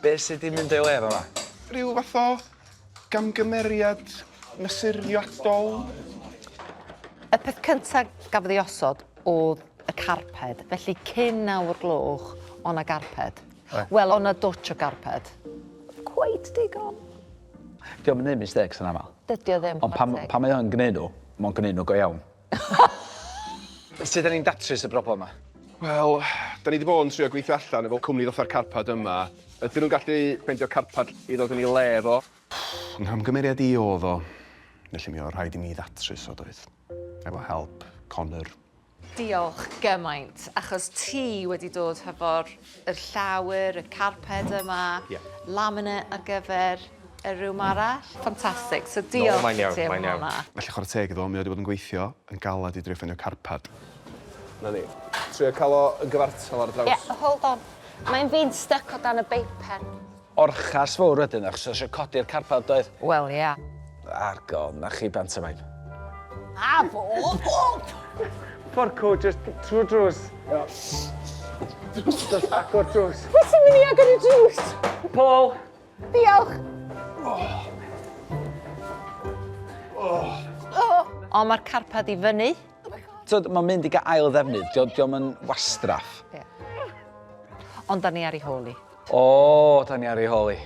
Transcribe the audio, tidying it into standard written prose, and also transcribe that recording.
Be sydd 'di mynd o'i le fa 'ma? Rhyw fath o gamgymeriad mesuriadol. Y peth cynta gafodd ei osod o'dd y carped, felly cyn 9 o'r gloch o' 'na garped. Wel, o' 'na dwtsh o garped. Cweit digon. Dio'm yn neud mistakes yn amal. Dydi o ddim. Ond pan, pan mae o'n gneud nhw, mae'n gneud nhw go iawn. Sut 'dan ni'n datrys y broblem 'ma? Wel, 'dan ni 'di bod yn trio gweithio allan efo cwmni ddoth â'r carpad yma. Ydyn nhw'n gallu ffeindio carpad i ddod yn ei le fo? Nghamgymeriad i o'dd o. Felly mi o'dd rhaid i mi ddatrys o doedd? Efo help Connor. Diolch gymaint, achos ti wedi dod hefo'r yr llawr, y carped yma, yeah. laminate ar gyfer y rŵm arall. Ffantastig, so diolch no, i ti am hwnna. Felly chwarae teg iddo, mi oedd wedi bod yn gweithio yn galed i drio ffeindio carpad. Na ni. Trio cael o yn gyfartal ar draws. Yeah, hold on. Mae'n fi'n stuck o dan y beipen. Orchas fawr wedyn achos oedd eisiau codi'r carpad doedd? Wel ia. Argol, na chi pantomime. A fo! Fforcw, just trwy'r drws. Just agor drws. Wyt ti'n mynd i agor y drws? Paul! Diolch! Oh. Oh. Oh. Ond mae'r carpad i fyny. Tyd, mae'n mynd i gael ail ddefnydd, dio'm yn wastraff. Yeah. Ond da ni ar ei hôl i. O, da ni ar ei hôl i.